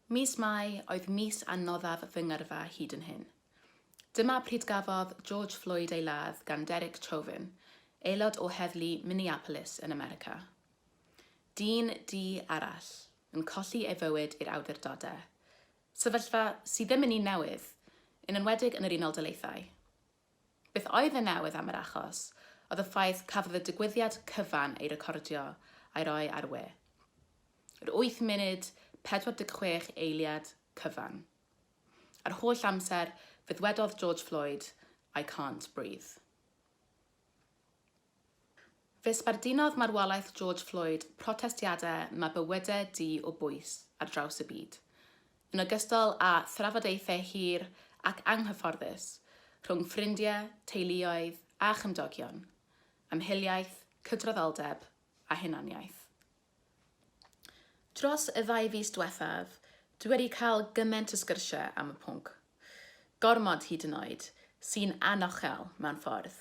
Mis Mai oedd mis anoddaf fy ngyrfa hyd yn hyn. Dyma pryd gafodd George Floyd ei ladd gan Derek Chauvin, aelod o heddlu Minneapolis yn America. Dyn du arall yn colli ei fywyd i'r awdurdodau. Sefyllfa sydd ddim yn un newydd, yn enwedig yn yr Unol Daleithiau. Beth oedd yn newydd am yr achos oedd y ffaith cafodd y digwyddiad cyfan ei recordio a'i roi ar y we. Yr 8 munud 46 eiliad cyfan. A'r holl amser fe ddwedodd George Floyd, I can't breathe. Fe sbardunodd marwolaeth George Floyd protestiadau mae bywydau du o bwys ar draws y byd, yn ogystal â thrafodaethau hir ac anghyfforddus rhwng ffrindiau, teuluoedd a chymdogion am hiliaeth, cydraddoldeb a hunaniaeth. Dros y ddau fis diwethaf, dwi wedi cael gymaint o sgyrsiau am y pwnc. Gormod hyd yn oed, sy'n anochel mewn ffordd.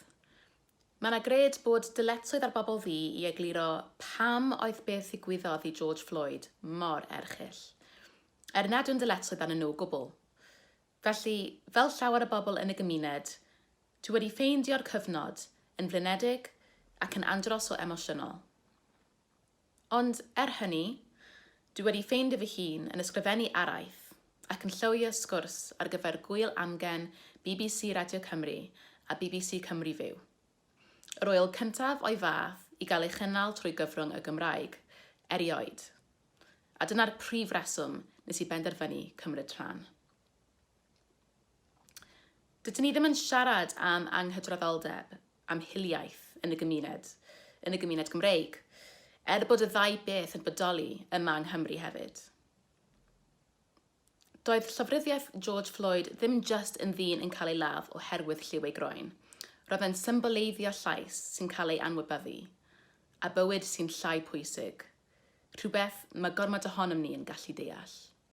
Mae 'na gred bod dyletswydd ar bobl ddu i egluro pam oedd beth ddigwyddodd i George Floyd mor erchyll. Er nad yw'n ddyletswydd arnyn nhw o gwbl. Felly, fel llawer o bobl yn y gymuned, dwi wedi ffeindio'r cyfnod yn flinedig ac yn andros o emosiynol. Ond, er hynny, dwi wedi ffeindio fy hun yn ysgrifennu araith ac yn llywio sgwrs ar gyfer Gŵyl Amgen bbc Radio Cymru a bbc Cymru Fyw. Yr ŵyl cyntaf o'i fath i gael ei chynnal trwy gyfrwng y Gymraeg, erioed. A dyna'r prif reswm nes i benderfynu cymryd rhan. Dydyn ni ddim yn siarad am anghydraddoldeb, am hiliaeth yn y gymuned, yn y gymuned Gymreig, er bod y ddau beth yn bodoli yma yng Nghymru hefyd. Doedd llofruddiaeth George Floyd ddim jyst yn ddyn yn cael ei ladd oherwydd lliw ei groen, roedd e'n symboleiddio llais sy'n cael ei anwybyddu, a bywyd sy'n llai pwysig, rhywbeth mae gormod ohonom ni yn gallu deall.